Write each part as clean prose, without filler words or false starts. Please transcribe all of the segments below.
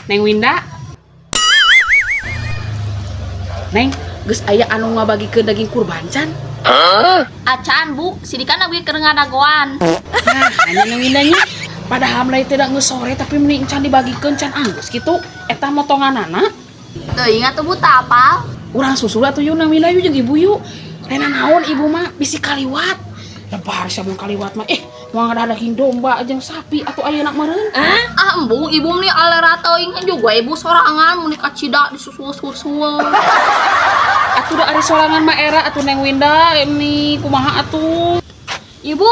Neng Winda. Neng, geus aya anu ngabagikeun daging kurban can? Acan, Bu, sidikan abi keur ngadagoan. Nah, hanya Neng Winda nya. Padahal mulai tidak geus sore, tapi mending can dibagikeun, can anggeus kitu. Eta motonganana. Teuing atuh, Bu, teu apal. Urang susul atuh yuk, Neng Winda, yuk jeung ibu yuk. Rena naon ibu mah bisi kaliwat. Lebar sia mun kaliwat mah, eh, moal ada daging domba jeung sapi atuh ayeuna meureun. Ah, embung ibu meni alera teuing juga ibu sorangan mun kacida disusul-susul. Atuh da ari sorangan mah era atuh, Neng Winda, ini kumaha atuh. Ibu.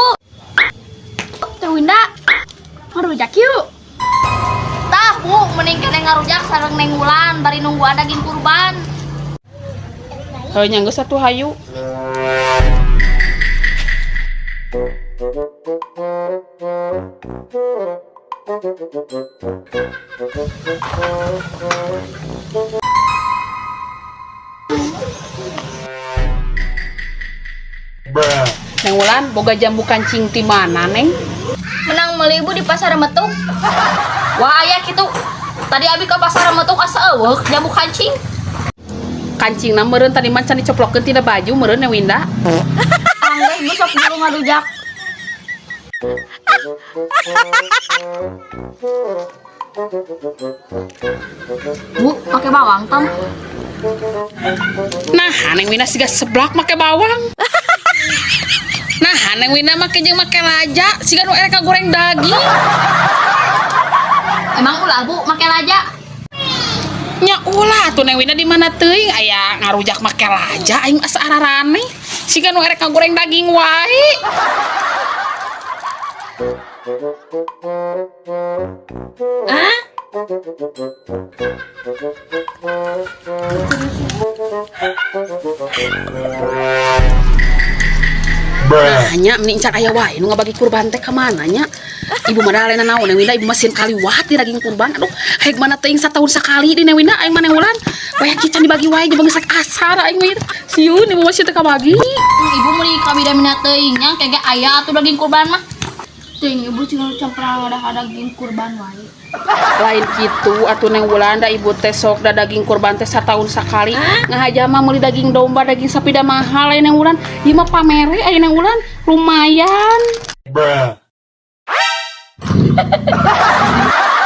Teh Winda. Ngarujak yuk. Tah, Bu, mending keneh ngarujak sareng Neng Wulan bari nungguan daging kurban. Heuh nya, geus atuh, hayu. Neng Wulan, boga jambu kancing ti mana, Neng? Menang meuli, Ibu, di pasar Metuk. Wah, aya kitu. Tadi abi ke pasar Metuk asa euweuh jambu kancing. Kancingna meureun tadi mah can diceplokeun tina baju meureun, Neng Winda. Anggeus, Bu, sok dulu ngarujak. Bu, pakai bawang tong. Nah, Neng Winda siga seblak make bawang. Nah, Neng Winda make jeung make laja, siga nu erek goreng daging. Emang ulah, Bu, make laja? Nya ulah atuh, Neng Winda, di mana teuing aya ngarujak make laja, aing asa ararane. Siga nu erek goreng daging wae. Nah, nya meni encan aya wae nu ngabagi kurban teh, ka mana nya? Ibu mah da naon, Neng Winda, ibu mah sieun kaliwat di daging kurban. Aduh, haik mana teuing satahun sakali di, Neng Winda, aing mah, Neng Wulan. Weh can dibagi wae jeung geus asar aing mah. Sieun ibu mah sieun teu kabagi. Ibu meuli kabida minat teuing nya kege aya atuh daging kurban mah. Teuing ibu cing camprang ada daging kurban wae. Lain kitu atuh, Neng Wulan, da ibu teh sok da daging kurban teh satahun sakali. Ngahaja mah meuli daging domba, daging sapi da mahal aya, Neng Wulan. Ieu mah pamere aya, Neng Wulan, lumayan. Bruh.